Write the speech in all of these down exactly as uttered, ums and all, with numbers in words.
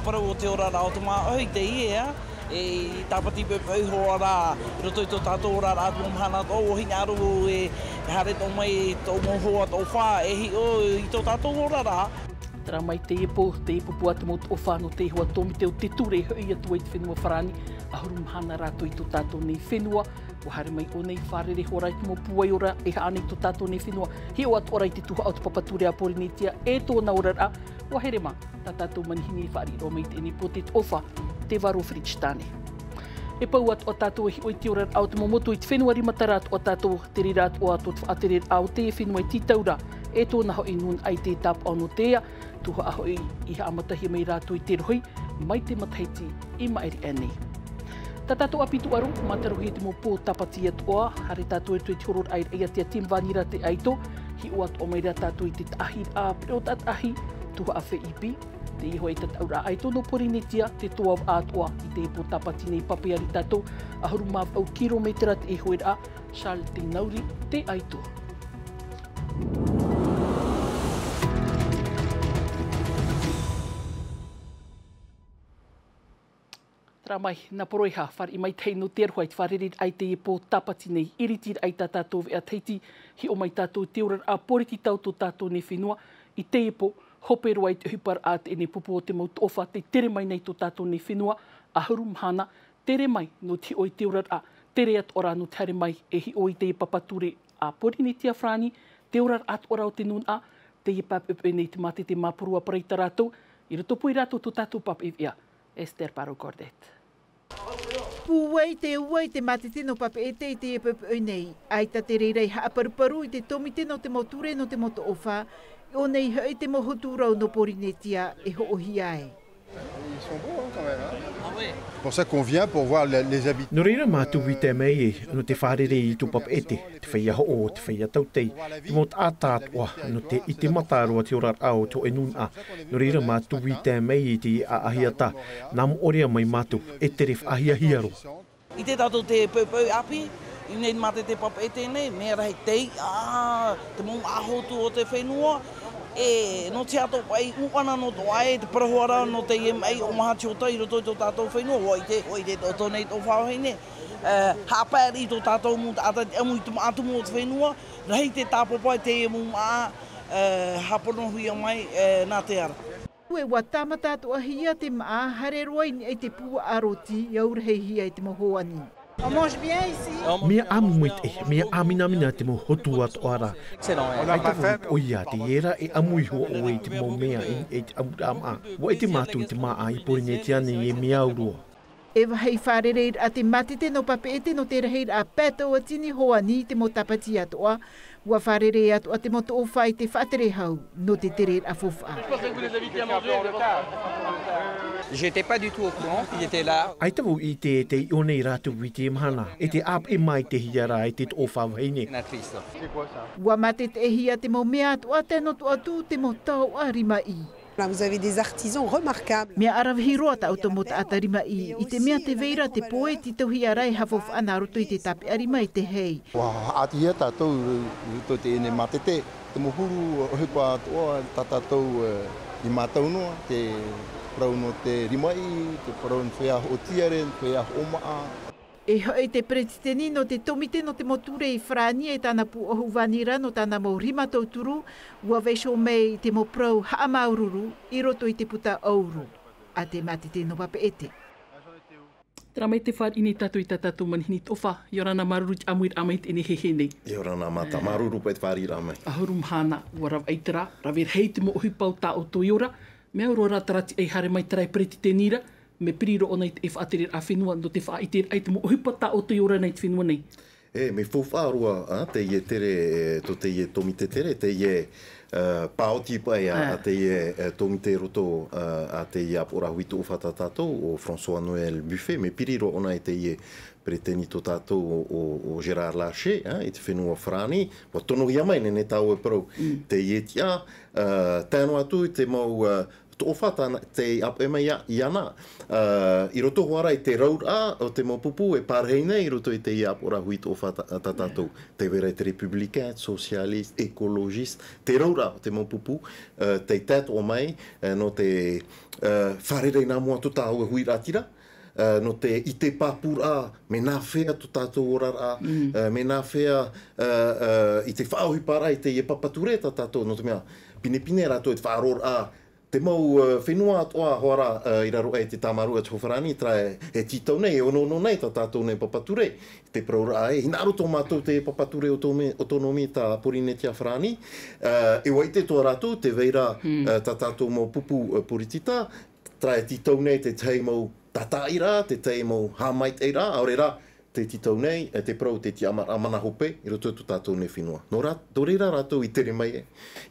Parau o te oraraʻa o te māʻohi teie, ā, e tāpati poʻipoʻi hoʻi rā, i roto i tō tātou oraraʻa atu mau mahana atoʻa, ʻua hinaʻaro vau e haere atoʻa mai tō mau hoa toʻofa e hiʻo i tō tātou oraraʻa. Terā mai teie pō, teie pō pupu a te mau toʻofa nō te ihoa tōmite o te ture e hoʻi atu ai te fenua Farāni, ʻahuru mahana rātou i tō tātou nei fenua, ʻua haere mai ʻō nei fārerei hoʻi rā i te mau pūai ora e haʻa nei tō tātou nei fenua, hiʻo atoʻa rā i te tuhaʻa o te papa ture a Pōrīnetia e tōna oraraʻa, ʻua here mā, tā tātou manihini e fāriʻi roa mai i teie nei pō te toʻofa, te Varo Fritz Tane. E pau atoʻa tātou e hiʻo i te oraraʻa o te mau motu i te fenua rima, terā atoʻa tātou, te reira atoʻa tō te faʻatereraʻa o teie fenua e tītau ra, e tōna hoʻi nūnaʻa i te tāpaʻo nō te ea, tuhaʻa hoʻi i haʻamatahia mai rātou i te rohi, mai te matahiti i maʻiri aʻe nei. Tā tātou ʻāpī tūʻaro, mātaruhia te mau pō tāpati atoʻa, haere tātou i roto i te hororaʻa i Raʻiātea Tim Vānira Te Aito, hiʻo atoʻa mai rā tātou i te taʻahiraʻa pereʻoʻo tātaʻahi, tuhaʻa F I P, teie hoʻi tataʻuraʻa aito nō Pōrīnetia, te toa vaʻa atoʻa i te pō tāpati nei, papeari tātou, ʻahuru mā vaʻu kiromētera te ihoeraʻa, Charles Teinauri Te Aito. Terā mai, nā Poroiha, fāriʻi maitaʻi nō te aroha i te fārereiraʻa i teie pō tāpati nei, ʻiritiraʻa i tā tātou veʻa Tahiti, hiʻo mai tātou i te oraraʻa pōritita o tō tātou nei fenua, i teie pō, hope roa i te ʻohiparaʻa a teie nei pupu o te mau toʻofa tē tere mai nei tō tātou nei fenua, ʻahuru mahana, tere mai nō te hiʻo i te oraraʻa, tere atoʻa rā nō te haere mai e hiʻo i teie papa ture a Pōrīnetia Farāni, te oraraʻa atoʻa rā o te nūnaʻa, teie pāpeʻepeʻe nei te mātete māporua parau i tā rātou, i roto pū ia rātou tō tātou pāpeʻe veʻa, Esther Parot-Courdet. Pūai te ua i te mātete nō Papeʻete i teie poʻipoʻi nei. ʻAita te reira i haʻaparuparu i te tōmite nō te mau ture nō te mau toʻofa, ʻo nei hoʻi te mau hotu rau nō Pōrīnetia e hoʻohia ai. Ils sont beaux, hein, quand même, hein. C'est pour ça qu'on vient pour voir les, les habitants. Nō reira mātou i tae mai e, nō te fārerei i tō Papeʻete, te feiā hoʻo, te feiā tautai, te mau taʻata atoʻa, nō te, i te mata roa te oraraʻa o te hōʻē nūnaʻa. Nō reira mātou i tae mai i te ʻāʻahiata, nā moʻorea mai mātou, e tere faʻahiahia roa. I te tātou te poʻipoʻi ʻāpī, i nei mātete Papeʻete nei, mea rahi tei, ā, te mau māʻa hotu o te fenua, e, nō te atoʻa paʻi ʻuʻana nō tō ʻae, te parau hoʻi rā nō teie maʻi ʻōmaha tiota i roto i tō tātou fenua, ʻua ʻite, ʻua ʻite tō, tō nei tō fāʻahine, e, haʻapaʻari i tō tātou mau taʻata te ʻamu i te māʻa tumu o te fenua, rahi te tāpapa i teie mau māʻa, e, hāponohia mai, e, nā te ara. E ʻua tāmata atoʻahia te māʻa, haere roa i niʻa i te pūaʻa roti, e aurahihia e te mau hōʻani. On mange bien ici. Mea ʻāmui maitaʻi, mea ʻāminamina te mau hotu atoʻa ra. Excellent, ouais. ʻAita vau e poʻia, teie ra e ʻamu iho ʻoe i te mau mea i, i te ʻamuraʻa māʻa. ʻUa ʻite mātou i te māʻa i Pōrīnetia nei e mea au roa. E vāhi fārereiraʻa te mātete nō Papeʻete nō te rahiraʻa pae tauatini hōʻani i te mau tāpati atoʻa, ʻua fārerei atoʻa te mau toʻofa i te faʻatere hau nō te tereraʻa faufaʻa. J'étais pas du tout au courant qu'il était là. ʻAita vau i ʻite e tei ʻō nei rātou i teie mahana, e tē ʻāpeʻe mai te hiʻoraʻa i te toʻofa vahine. Sénatrice. ʻUa mātete-hia te mau mea atoʻa, tae noa atu te mau taoʻa rimaʻī. Là, vous avez des artisans remarquables. Mea ʻaravihi roa tā ʻoutou mau taʻata rimaʻī, i te mea tē vai ra te pō e tītauhia ra e haʻafaufaʻa nā roto i te tāpeʻa rima e te hei. ʻUa haʻatihia tātou i roto i teie mātete, te mau huru ʻohipa atoʻa tā tātou, e, i mātau noa, te parau nō te rimaʻī, te parau nō te feiā hoʻo tiare, te feiā hoʻo māʻa. E hoʻi te peretiteni nō te tōmite nō te mau ture i Farāni e tāna pūʻohu vānira nō tāna mau rima tauturu, ʻua vaiiho mai i te mau parau haʻamāuruuru i roto i te puta ʻauro a te mātete nō Papeʻete. Terā mai te fāriʻi nei tātou i tā tātou manihini toʻofa, ʻia ora na, māuruuru i te ʻāmuiraʻa mai i teie nei hehē nei. ʻIa ora na Mata, māuruuru paʻi te fāriʻiraʻa mai. ʻAhuru mahana, ʻua rave ʻaita rā, rave rahi te mau ʻohipa o tā ʻoutou e ora, mea au roa rā terā tiʻa i haere mai terā e peretiteni ra, mea piri roa ʻōna i te faʻatereraʻa fenua, nō te faʻaʻiteraʻa i te mau ʻohipa tā ʻoutou e ora nei i te fenua nei. E, mea faufaʻa roa, ā, teie tere, e, tō teie tōmite tere, teie, ā, paoti paʻi, ā, ā, teie, e, tōmite i roto, ā, a teie ʻāpoʻoraʻa hui toʻofa tā tātou, ʻo François Noël Buffet, mea piri roa ʻōna i teie peretiteni tō tātou ʻo, ʻo, ʻo Gérard Larcher, ā, i te fenua Farāni, ʻua tonohia mai, nehenehe tāua e parau, mm, teie tiʻa, ā, tae noa atu i te mau, ā, Toʻofa tāna, tei ʻāpoʻi mai ia, iāna, ā, i roto hoʻi rā i te rauraʻa o te mau pupu e pārahi nei i roto i teie ʻāpoʻoraʻa hui toʻofa tā, tā tātou. Tē vai ra te républicain, socialiste, écologiste, te rauraʻa o te mau pupu, ā, tei tātou mai, ā, nō te, ā, fārerei nā mua tō tāua huiraʻatira, ā, nō te ʻite pāpūraʻa, me nā hea tō tātou oraraʻa, ā, me nā hea, ā, ā, i te faʻaʻohiparaʻa i teie papa ture tā tātou, nō te mea, pinepine rātou i te faʻaroʻoraʻa, te mau, ā, fenua atoʻa hoʻi rā, ā, i raro aʻe i te tāmarū a Tihorani, terā e, e tītau nei, e onoono nei tā tātou nei papa ture, i te parauraʻa e, hinaʻaro tō mātou te papa ture autonomi, autonomi tā Pōrīnetia Farāni, ā, e ʻua ʻite atoʻa rātou, tē vai ra, ā, tā tātou mau pupu, ā, poritita, terā e tītau nei te tahi mau tātaʻiraʻa, te tahi mau haʻamaitaʻiraʻa, ʻaore rā, tē tītau nei, e te parau, te tiʻamāraʻa mana hope, i roto i tō tātou nei fenua. Nō rā, nō reira rātou i tere mai e,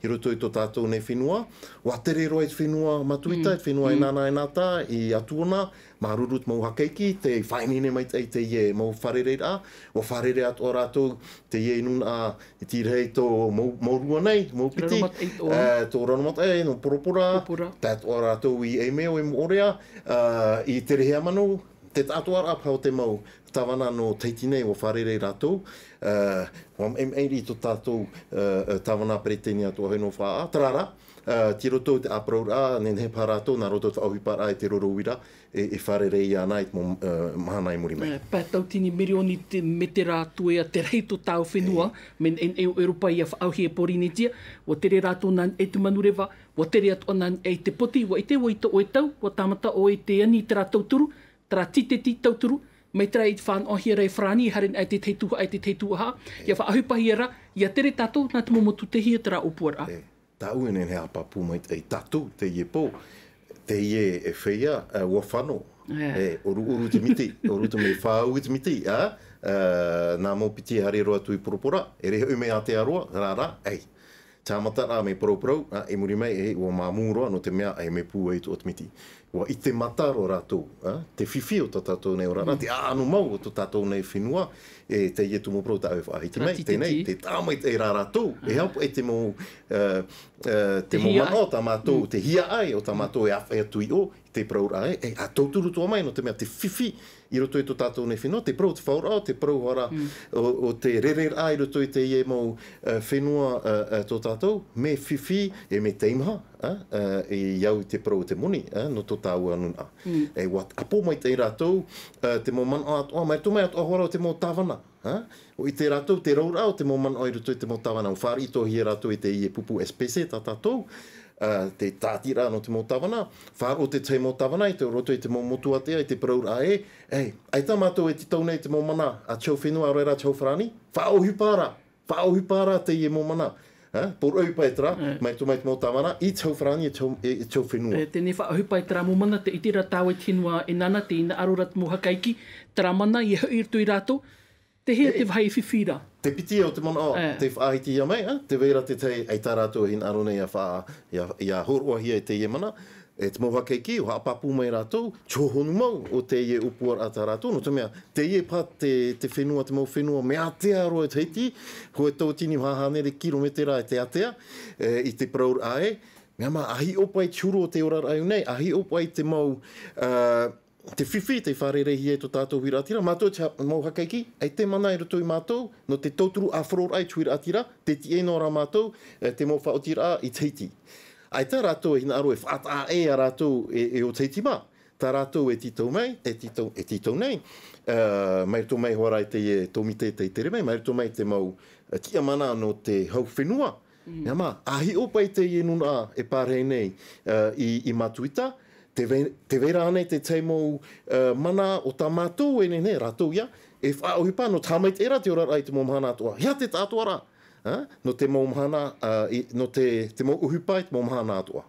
i roto i tō tātou nei fenua, ʻua tere roa i te fenua Matuita, i te fenua e nānā, e nātā, i Atuona, māuruuru te mau hakaiki, tei faʻaineine maitaʻi i teie mau fārereiraʻa, ʻua fārerei atoʻa rātou, teie nūnaʻa, i tīrahi tō mau, mau rua nei, mau piti, Raromataʻi atoʻa. Ā, tō Raromataʻi, nō Poropora, Poropora. Tae atoʻa rātou i Eimeo, i Moʻorea, ā, i Terehea Manu, te taʻatoʻaraʻa paha o te mau tāvana nō Tahiti nei ʻua fārerei rātou, ā, ʻua maʻiri tō tātou, ā, ā, tāvana peretiteni atoʻa hoʻi nō Faʻaʻā, terā rā, ā, tei roto i te ʻāparauraʻa, nehenehe paha rātou, nā roto i te faʻaʻohiparaʻa i te roro uira, e, e fārerei iāna i te mau, ā, mahana i muri mai. Ā, pae tautini mirioni te, me terā tuea te rahi tō tāu fenua, me, e, e, ʻEuropa ia faʻaʻauhia e Pōrīnetia, ʻua tere rātou nā, e te manureva, ʻua tere atoʻa nā, e te poti, ʻua ʻite, ʻua ʻite ʻoe tau, ʻua tāmata ʻoe i te ani i terā tauturu, terā tīteti tauturu, mai terā i te faʻanahohia ra e Farāni, e haere ana i te tahi tuhaʻa, i te tahi tuhaʻa, ia faʻaʻohipahia ra, ia tere tātou nā te mau motu tehia terā ʻōpuaraʻa. E, tāʻu e nehenehe e haʻapāpū maitaʻi, tātou teie pō, teie e feiā, ā, ʻua fano. E, ʻoruʻoru te miti, ʻoruʻoru te mea fāʻau te miti, ā, ā, nā mau piti e haere roa atu i Poropora, ʻeʻere hoʻi mea ātea roa, rā, rā, ei. Tāmataraʻa mea paraparau, ā, i muri mai, e, ʻua māmū roa, nō te mea, e mea pūai atoʻa te miti. ʻUa ʻite mata roa rātou, ā, te fifi o tā tātou nei oraraʻa, te ʻaʻano mau o tō tātou nei fenua, e teie tumu parau tāʻu e faʻahiti mai, teie, te tāmaitaʻi rā rātou, e haʻapaʻo i te mau, ā, ā, te mau manaʻo tā mātou, te hiaʻai o tā mātou e āfaʻi atu i ʻō, i te parauraʻa e, e, ʻa tauturu atoʻa mai, nō te mea te fifi i roto i tō tātou nei fenua, te parau o te faʻaroʻo, te parau hoʻi ra o, o te rereraʻa i roto i teie mau, ā, fenua, ā, ā, tō tātou, mea fifi e mea teimaha, ā, ā, i au i te parau o te moni, ā, nō tō tāua nūnaʻa. E ʻua ʻapo maitaʻi rātou, ā, te mau manaʻo atoʻa, mai roto mai atoʻa hoʻi ra o te mau tāvana, ā? ʻUa ʻite rātou te rauraʻa o te mau manaʻo i roto i te mau tāvana, ʻua fāriʻi atoʻahia rātou i teie pupu S P C tā tātou, ā, te tāʻatiraʻa nō te mau tāvana, faʻaroʻo te tahi mau tāvana i te roto i te mau motu ātea i te parauraʻa e, ei, ʻaita mātou e tītau nei te mau mana a te hau fenua, ʻaore rā te hau farāni, faʻaʻohipa rā, faʻaʻohipa rā teie mau mana. Ā, poroʻi paʻi terā, mai roto mai te mau tāvana, i te hau farāni, e te hau, e, e te hau fenua. E, teie faʻaʻohipa i terā mau mana, tē ʻite ra tāua i te fenua e nānā, tē hinaʻaro ra te mau hakaiki, terā mana, ia hoʻi i roto ia rātou, tē hea te vāhi e fifi ra. Te piti o te manaʻo, tē faʻahiti ia mai, ā, tē vai ra te tahi, ʻaita rātou e hinaʻaro nei ia fa-, ia, ia hōroʻahia i teie mana, e te mau hakaiki, ʻua haʻapāpū mai rātou, te hōhonu mau o teie ʻōpuaraʻa tā rātou, nō te mea, teie paha te, te fenua, te mau fenua mea ātea roa e Tahiti, hōʻē tauatini maha hānere kirometera e te ātea, e, i te parauraʻa e, mea mā, ʻa hiʻo paʻi te huru o te oraraʻa i ʻō nei, ʻa hiʻo paʻi te mau, ā, te fifi, tei fārereihia e tō tātou huiraʻatira, mātou te ha-, mau hakaiki, ʻaita e mana i roto ia mātou, nō te tauturu ʻāfaroraʻa i te huiraʻatira, tē tiʻa noa ra mātou, e, te mau faʻaotiraʻa i Tahiti. ʻAita rātou e hinaʻaro e faʻataʻa ʻē ia rātou e, e ʻo Tahiti mā, tā rātou e tītau mai, e tītau, e tītau nei, ā, mai roto mai hoʻi ra i teie tōmite tei tere mai, mai roto mai te mau, ā, tiʻamana nō te hau fenua. Mea mā, ʻa hiʻo paʻi teie nūnaʻa e pārahi nei, ā, i, i Matuita, tē vai, tē vai ra ānei te tahi mau, ā, mana o tā mātou e nehenehe, rātou ia, e faʻaʻohipa nō te haʻamaitaʻi ra te oraraʻa i te mau mahana atoʻa. ʻIa te taʻatoʻaraʻa, ā, nō te mau mahana, ā, i, nō te, te mau ʻohipa i te mau mahana atoʻa.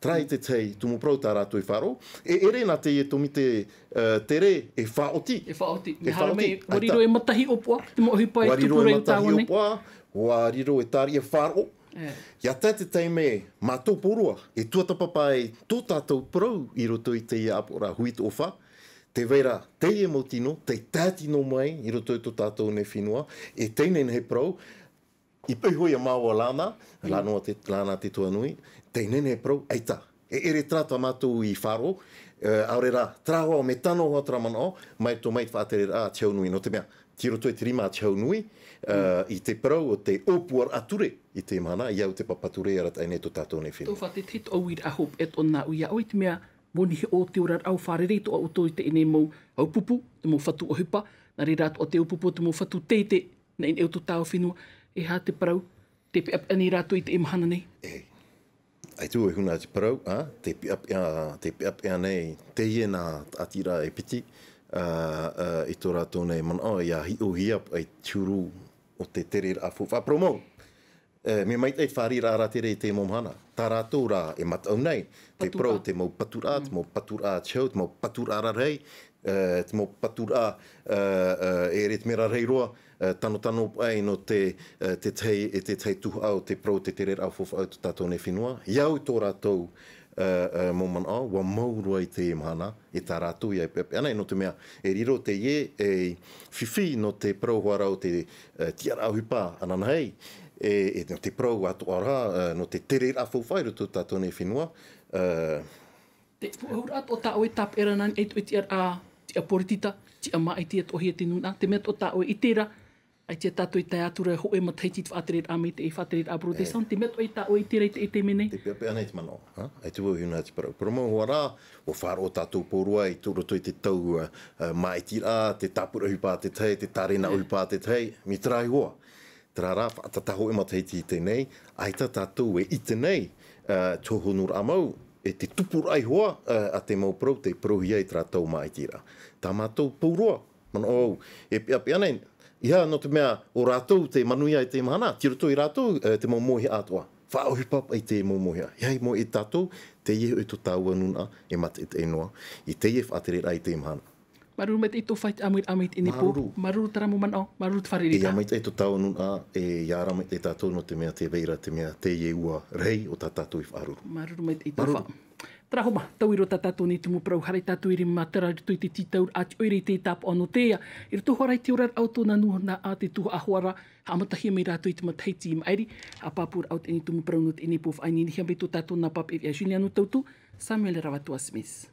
Terā i te tahi tumu parau tā rātou i faʻaroʻo. E ʻere nā teie tōmite, ā, tere e faʻaoti. E faʻaoti. E faʻaoti. Mea haere mai, ʻua riro e matahiʻopoʻa, te mau ʻohipa e tupu ra i tāua nei. ʻUa riro e matahiʻopoʻa, ʻua riro e tāriʻi faʻaroʻo. ʻIa tae te taime mātou pōroa, e tuatāpapa ai tō tātou parau i roto i teie ʻāpoʻoraʻa hui toʻofa, tē vai ra teie mau tino, tei tae tino mai i roto i tō tātou nei fenua, e tei nehenehe parau, i pīhaʻi ia māua Lana, Lana te, Lana Te Tuanui, tei nehenehe parau, ʻaita, E ʻere terā tā mātou i faʻaroʻo, ʻaore rā, terā hoʻi mea tano hoʻi terā manaʻo, mai tō mai te faʻatereraʻa a Te Hau Nui, nō te mea, tei roto i te rima a Te Hau Nui, i te parau o te ʻōpuaraʻa ture i teie mahana, ʻia au te papa ture e arataʻi nei tō tātou nei fenua. Tō fā te tahi tō ʻoe uiraʻa hopeʻa tōna ʻoia ʻoe te mea, moni he ʻo te oraraʻa o fārerei tō ʻoutou i teie nei mau ʻaupupu, te mau fatu ʻohipa, nā reira atoʻa te ʻaupupu o te mau fatu teitei, nā ʻō nei ʻo tō tāua fenua, e aha te parau, te peʻapeʻa nei rātou i teie mahana nei. E, ʻaita e huna te parau, ā, te peʻapeʻa, te peʻapeʻa nei, teie nā taʻatiraʻa e piti, ā, ā, i tō rātou nei manaʻo, ʻia hiʻohia paʻi te huru o te tereraʻa faufaʻa parau mau. E, mea maitaʻi te fāriʻiraʻa rātere i teie mau mahana. Tā rātou rā e mataʻu nei, te parau, te mau paturaʻa, te mau paturaʻa tihau, te mau paturaʻa rarahi, e, te mau paturaʻa, e, e, e ʻere te mea rarahi roa, e, tanotano paʻi nō te, e, te tahi, e te tahi tuhaʻa o te parau, te tereraʻa faufaʻa o tō tātou nei fenua. ʻIa au i tō rātou, e, e, mau manaʻo, ʻua mau roa i teie mahana, e tā rātou ïa e peʻapeʻa nei, nō te mea, e riro teie, e fifi nō te parau hoʻi ra o te, e, tiʻaraʻa ʻohipa ananahi, e, e nō te parau atoʻa ra, e, nō te tereraʻa faufaʻa i roto i tō tātou nei fenua, e, Te puʻahuraʻa tō tā ʻoe tāpeʻa ra nā niʻa i te tiʻaraʻa, tiʻa poritita, tiʻa māʻiti atoʻahia te nūnaʻa, te mea tō tā ʻoe i terā, ʻaita tātou i tae atu ra hōʻē matahiti i te faʻatereraʻa mai te faʻatereraʻa Protestant, te mea tō tā ʻoe i terā i te, i te mea nei. Te peʻapeʻa nei te manaʻo, ha? ʻAita vau e huna te parau. Parau mau hoʻi ra, ʻua faʻaroʻo tātou pauroa i tō roto i te tau, e, e, māʻitiraʻa, te tāpura ʻohipa a te tahi, te tārena ʻohipa a te tahi, mai terā iho ā. Terā rā, faʻatata hōʻē matahiti i teie nei, ʻaita tātou e ʻite nei, e, te hōhonuraʻa mau, e te tupuraʻa iho ā, e, a te mau parau, tei parauhia i terā tau māʻitiraʻa. Tā mātou pauroa, manaʻo au, e peʻapeʻa nei, ʻeiaha nō te mea ʻo rātou te manuia i teie mahana, tei roto ia rātou, e, te mau mōhia atoʻa. Faʻaʻohipa paʻi te mau mōhia. ʻEiaha i mōhia tātou, teie hoʻi tō tāua nūnaʻa, e mātaʻitaʻi noa, i teie faʻatereraʻa i teie mahana. Māuruuru maitaʻi tō faʻaʻāmuiraʻa mai i teie nei pō. Māuruuru. Māuruuru terā mau manaʻo, māuruuru te fārereiraʻa. E ʻia maitaʻi tō tāua nūnaʻa, e ʻia ara maitaʻi tātou nō te mea tē vai ra te mea teie ua rahi o tā tātou i faʻaruʻe. Māuruuru maitaʻi tō faʻa. Māuruuru. Terā hoʻi mā, taui roa tā tātou nei tumu parau, haere tātou i te rimatara i roto i te tītauraʻa a te ʻoire i te tāpaʻo nō te ea. I roto hoʻi ra i te oraraʻa o tōna nūnaʻa te tuhaʻa hoʻi ra, haʻamatahia mai rātou i te matahiti i maʻiri, haʻapāpūraʻa o teie nei tumu parau nō teie nei pō faʻaineinehia mai tō tātou nā papeʻete a Juliano Tautu, Samuel Ravatoa Smith.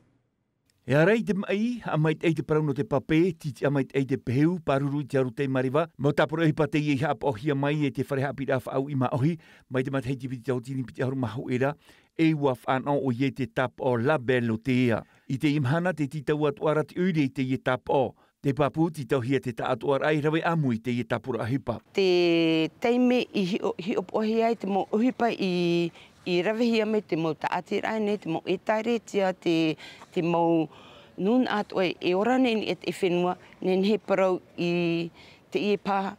E ara i te maʻi, haʻamaitaʻi te parau nō te pape, tītiʻa maitaʻi te pehu, pāruru i te arotahi mareva, mau tāpura ʻohipa teie i haʻapaʻohia mai e te fare haʻapiʻiraʻa faʻauʻi māʻohi, mai te matahiti piti tauatini piti ʻahuru mā hōʻē ra, e ʻua fānaʻo ʻoia i te tāpaʻo Label o te ea. I teie mahana te tītau atoʻa ra te ʻoire i teie tāpaʻo. Te pāpū tītauhia te taʻatoʻaraʻa i rave ʻāmui i teie tāpura ʻohipa. Te taime i hiʻo, hiʻopoʻahia ai te mau ʻohipa i, i ravehia mai te mau taʻatiraʻa nei, te mau ʻētāretia, te, te mau nūnaʻa atoʻa e ora nei i te fenua, nehenehe e parau i teie pae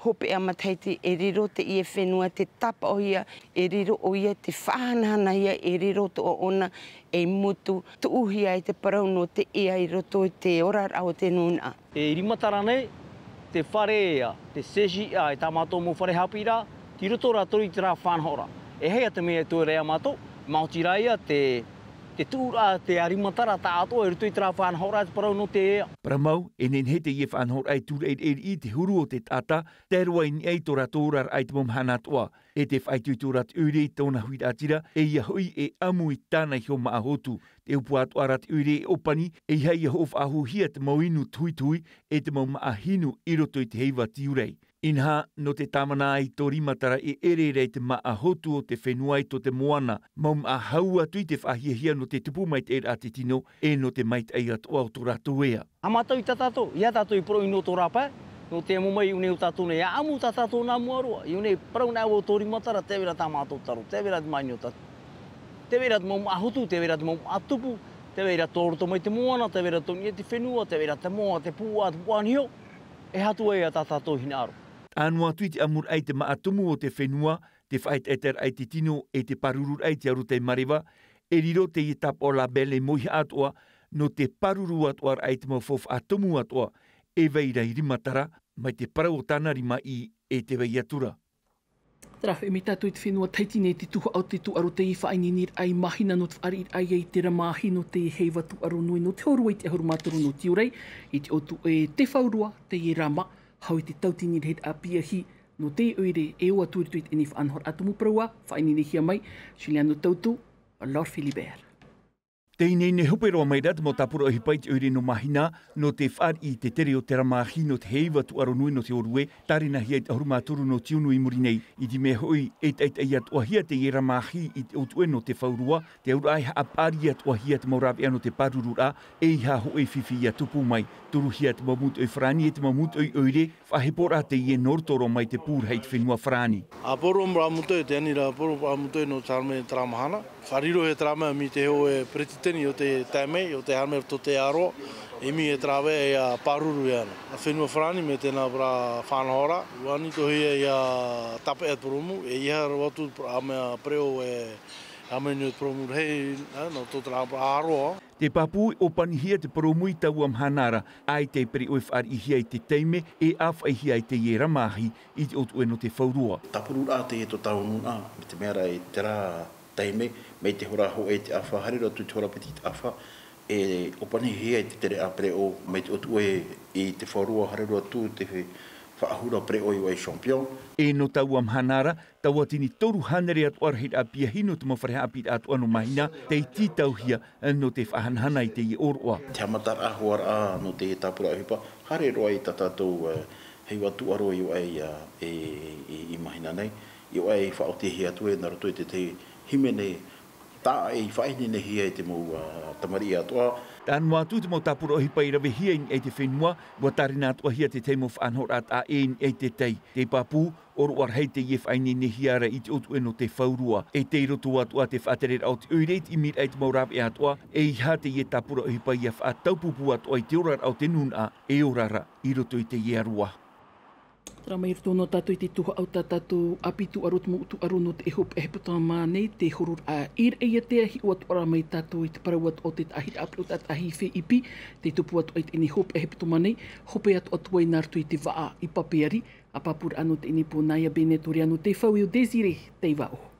hopeʻa matahiti, e riro teie fenua te tāpaʻohia, e riro ʻoia te faʻahanahanahia, e riro atoʻa ʻōna ei motu, tuʻuhia ai te parau nō te ea i roto i te oraraʻa o te nūnaʻa. E rimatara nei, te fare ea, te C J A, e tā mātou mau fare haʻapiʻiraʻa, tei roto rātou i terā faʻanahoraʻa. E aha ia te mea e toe ra ia mātou, maoti rā ia te, te tuʻuraʻa, te rimatara taʻatoʻa i roto i terā faʻanahoraʻa, te parau nō te ea. Parau mau, e nehenehe teie faʻanahoraʻa e tūraʻi riʻiriʻi i te huru o te taʻata, tae roa i niʻa i tō rātou oraraʻa i te mau mahana atoʻa. E te faʻaitoito ra te ʻoire i tōna huiraʻatira, e ʻeiaha hoʻi e ʻamu i tāna iho māʻa hotu. Te ʻōpua atoʻa ra te ʻoire e ʻōpani, ʻeiaha ia hoʻo faʻahouhia te mau inu tuituitu, e te mau māʻa hinu i roto i te heiva tiurai. Inaha, nō te tāvana i tō rimatara e ʻere ra i te māʻa hotu o te fenua i tō te moana, mau māʻa hau atu i te faʻahiahia nō te tupu maitaʻiraʻa a te tino, e nō te maitaʻi atoʻa o tō rātou ea. A mātou i tā tātou, ʻeiaha tātou i poroʻi nō tō rāpae, nō te amo mai i ʻō nei o tātou nei, ʻia ʻamu tā tātou nā mua roa, i ʻō nei parau nā ʻō tō rimatara, tē vai ra tā mātou taro, tē vai ra te maʻi o tātou. Tē vai ra te mau māʻa hotu, tē vai ra te mau māʻa tupu, tē vai ra tō roto mai te moana, tē vai ra tō niʻa i te fenua, tē vai ra te moa, te pūʻā, te pūʻā niho, e aha atu ai tā tātou hinaʻaro. Tae noa atu i te ʻamuraʻa i te māʻa tumu o te fenua, te faʻaetaetaraʻa i te tino e te pārururaʻa i te arotahi mareva, e riro teie tāpaʻo Label ei mōihaʻa atoʻa, nō te pāruru atoʻaraʻa i te mau faufaʻa tumu atoʻa, e vai ra i rimatara, mai te parau o tāna rimaʻī e tē vai atu ra. Terā hoʻi mai tātou i te fenua Tahiti nei te tuhaʻa o te tūʻaro teie faʻaineineraʻa i mahina nō te faʻariʻiraʻa i terā mahina o te heiva tūʻaro nui nō te hōrua i te ʻahuru mā toru nō tiurai, i te ʻōtuʻe Te Faurua, teie rā mā, hau i te tauatini rahiraʻa piahi, nō te ʻoire e ʻō atu i roto i teie faʻanahoraʻa tumu parau ā, faʻaineinehia mai, Juliano Tautu, Laure Philibert. Teie nei, hope roa mai ra te mau tāpura ʻohipa i te ʻoire nō Mahina, nō te fāriʻi i te tere o te rā māhi nō te heiva tūʻaro nui nō te ʻōrue, tārenahia i te ʻahuru mā toru nō Tiunu i muri nei. I te mea hoʻi, e taʻitaʻi atoʻahia teie rā māhi i te ʻōtuʻe nō te fauroa, te auraʻa e haʻapaʻari atoʻahia te mau rāveʻa nō te pāruru ra, ʻeiaha hōʻē fifi ʻia tupu mai. Toruhia te mau mūtoʻi farāni e te mau mūtoʻi ʻoire, faʻahepo ra teie nō roto roa mai te pū rahi i te fenua Farāni. ʻĀpōro rā mūtoʻi, te ani rā ʻāpōro rā mūtoʻi nō te haere mai terā mahana. Fāriʻi roa e terā mea mai te hōʻē peretiteni o te taime, o te haere mai roto te aroa, e mai e terā vea e pāruru e ana. A fenua Farāni mai tēnā rā faʻanahoraʻa, ʻua ani tohia ʻia tāpeʻa te purōmu, ʻeiaha roa atu a mea pereʻoʻo e, a mea nui te purōmu rahi, ā, nō tō terā aroa. Te pāpū, ʻōpanihia te purōmu i taua mahana ra, ʻaita e pereʻoʻo e fāriʻihia i te taime, e ʻāfaʻihia ai teie rā māhi i te ʻōtuʻe nō te fauroa. Tāpururaʻa teie tō tāua nūnaʻa, mai te mea ra i terā taime, mai te hora hōʻē i te ʻāfa, haere roa atu i te hora piti i te ʻāfa, e ʻōpanihia i te tere a pereʻoʻo, mai te ʻōtuʻe i te fauroa, haere roa atu te faʻahou ra pereʻoʻo i ʻō ai champion. E nō taua mahana ra, tauatini toru hānere atoʻa rahiraʻa piahi nō te mau fare haʻapiʻiraʻa atoʻa nō Mahina, tei tītauhia nō te faʻahanahana i teie ʻōroʻa. Te haʻamataraʻa hoʻiraʻa nō te tāpura ʻohipa, haere roa i tā tātou, ā, heiva tūʻaro i ʻō ai, ā, e, e, i Mahina nei, i ʻō ai faʻaotihia atu e nā roto i te tahi hīmene taʻa e faʻaineinehia e te mau, ā, tamariʻi atoʻa. Tae noa atu te mau tāpura ʻohipa i ravehia i niʻa i te fenua, ʻua tārena atoʻahia te tahi mau faʻanahoraʻa taʻa ʻē i niʻa i te tai. Te pāpū, ʻōroʻa rahi teie faʻaineinehia ra i te ʻōtuʻe nō te fauroa. E tei roto atoʻa te faʻatereraʻa o te ʻoire i te ʻimiraʻa i te mau rāveʻa atoʻa, ʻeiaha teie tāpura ʻohipa ʻia faʻataupupū atoʻa i te oraraʻa o te nūnaʻa, e ora ra i roto i teie aroa. Terā mai roto nō tātou i te tuhaʻa o tā tātou ʻāpī tūʻaro, te mau tūʻaro nō te hopeʻa hepetoma nei, te hororaʻa i Raʻiātea. Hiʻo atoʻa ra mai tātou i te parau atoʻa o te taʻahiraʻa pereʻoʻo taʻatahi i Feiʻipi, tei tupu atoʻa i teie hopeʻa hepetoma nei, hope atoʻa atu ai nā roto i te vaʻa i Papeari. A pāpūraʻa nō teie pō nā ia Bennett, ʻo Riano Tefau e ʻo Désiré Teivaʻo.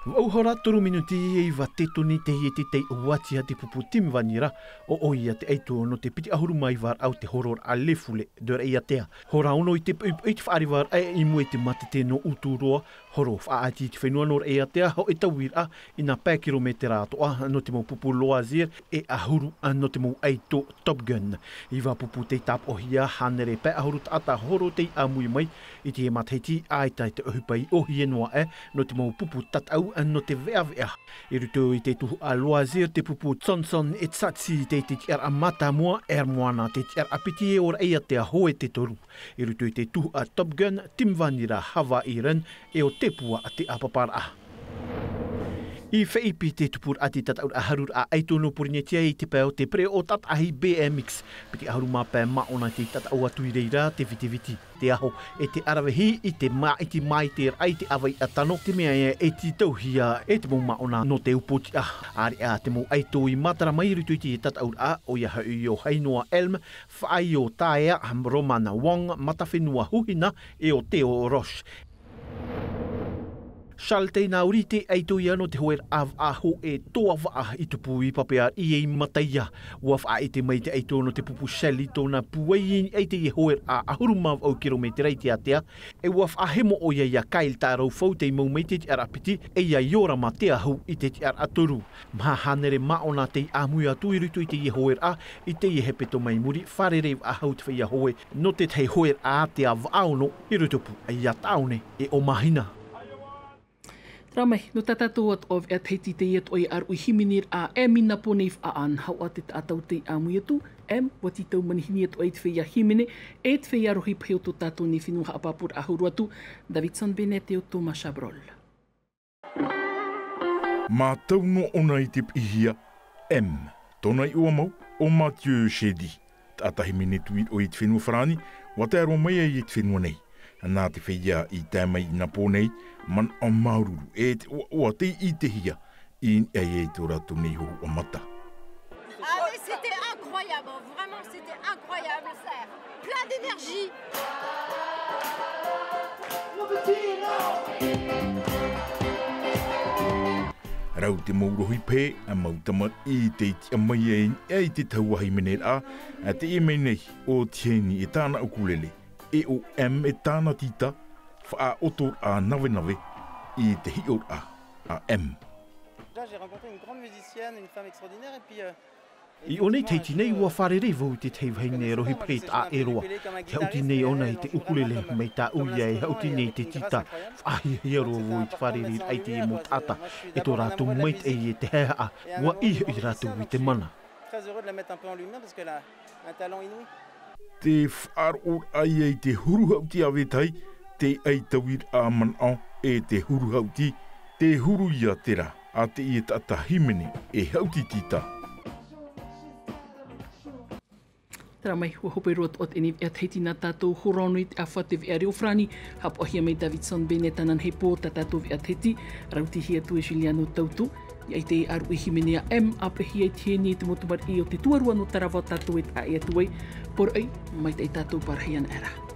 Vaʻu hora toru minuti e iva tētoni teie i te tei ʻuaʻa te pupu Tim Vanira, ʻo ʻoia te ʻaito nō te piti ʻahuru mā iva raʻa o te hororaʻa Lefule de Raʻiātea. Hora ono i te poʻipoʻi i te faʻarevaraʻa i mua i te mātete nō Uturoa, horo faʻaʻati i te fenua nō Raʻiātea, hōʻē tauiraʻa i nā pae kirometera atoʻa nō te mau pupu loisir e ʻahuru nō te mau ʻaito Top Gun. Iva pupu tei tāpoʻohia, hānere pae ʻahuru taʻata horo tei ʻāmui mai i te matahiti, ʻaita i te ʻohipa i ʻōhie noa aʻe nō te mau pupu tataʻu nō te veʻaveʻa. I roto i te tuhaʻa loisir te pupu Johnson Etsatsi tei te tiʻaraʻa mātāmua, Air Moana te tiʻaraʻa piti e ʻo Raʻiātea hōʻē te toru. I roto i te tuhaʻa Top Gun, Tim Vanira, Hawaii Run, e ʻo Tepua te ʻāpaparaʻa. I Feiʻipi te tupuraʻa te tataʻuraʻa hāruraʻa ʻaito nō Porinetia i te pae o te pereʻoʻo taʻatahi B M X. Piti ʻahuru mā pae māʻona tei tataʻu atu i reira te vitiviti, te aho, e te ʻaravihi i te māʻiti māiteraʻa i te ʻāvaʻe tano, te mea ïa e tītauhia e te mau māʻona nō te upoʻotiʻa. ʻĀreʻa te mau ʻaito i matara mai i roto i te tataʻuraʻa, ʻoia hoʻi ʻo Hainoa Elm, Faʻaio Taea, Romana Wong, Matawhenua Huhina, e ʻo Theo Roche. Charles Teinauri te ʻaito ïa nō te hōʻē vaʻa hōʻē toa vaʻa i tupu i Papeari i Mataia. ʻUa faʻaʻite mai te ʻaito nō te pupu Shelley tōna pūai i niʻa i teie hōʻē ʻahuru mā vaʻu kirometera i te ātea, e ʻua faʻahemo ʻoia ia Kyle Taraufau tei mau mai te tiʻaraʻa piti, e ia Iorama Teahu i te tiʻaraʻa toru. Maha hānere māʻona tei ʻāmui atu i roto i teie hōʻē, i teie hepetoma i muri, fārerei faʻahou te feiā hōʻē nō te tahi hōʻē ātea vaʻa ono i rotopū ia tāone e ʻo Mahina. Terā mai, nō tā tātou atoʻa veʻa Tahiti, teie atoʻa ia ʻaruʻi hīmeneraʻa, Em, i nā pō nei faʻaʻanahoʻa te taʻata tei ʻāmui atu. Em, ʻua tītau manihini atoʻa i te feiā hīmene, e te feiā rohi pahi o tō tātou nei fenua. Haʻapāpūraʻa huru atu, Davidson Bennett e ʻo Thomas Chabrol. Mātau noa ʻōna i te piʻihia, Em, tōna iʻoa mau, ʻo Mathieu Chédid. Taʻata hīmene tuiroʻo i te fenua Farāni, ʻua tae roa mai ai i te fenua nei. Nā te feiā i tae mai i nā pō nei, manaʻo māuruuru e te ʻoaʻoa tei ʻitehia i niʻa i tō rātou nei huaʻamata. Ah, mais c'était incroyable, vraiment, c'était incroyable. Plein d'énergie. Rau te mau rohi pē, mau tamariʻi tei tiʻa mai ai i te tahua hīmeneraʻa, teie mai nei ʻo Tieni e tāna ʻukulele, e ʻo Em e tāna tītā, faʻaʻotoraʻa navenave i te hiʻoraʻa a Em. J'ai rencontré une grande musicienne, une femme extraordinaire, et puis, euh, I ʻō nei Tahiti nei, ua fārerei vau i te tahi vahine rohi paʻi taʻa ʻē roa. Te haʻuti nei ʻōna i te ʻukulele, mai tā ʻoia e haʻuti nei i te tītā. Faʻahiahia roa vau i te fārereiraʻa i teie mau taʻata, e tō rātou maitaʻi e te haehaʻa, ua ʻī hoʻi rātou i te mana. Très heureux de la mettre un peu en lumière parce qu'elle a un talent inouï. Te faʻaroʻoraʻa ia i te huru haʻuti a Vetahi, te ʻaitauiraʻa manaʻo, e te huru haʻuti, te huru ia terā a teie taʻata hīmene e haʻuti tītā. Terā mai, ua hope roa atoʻa teie nei veʻa Tahiti nā tātou horoʻa nō te ʻāfa te veʻa reo farāni, haʻapaʻohia mai Davidson Bennett ananahi pō tā tātou veʻa Tahiti, rautihia atu e Juliano Tautu. ʻIa ʻite e ʻaruʻi hīmene a M, ʻāpeʻehia i te hēni i te mau tamariʻi o te tuarua nō Tarawa tātou e taʻa ʻē atu ai. Poroʻi, maitaʻi tātou, pārahi ana ʻera.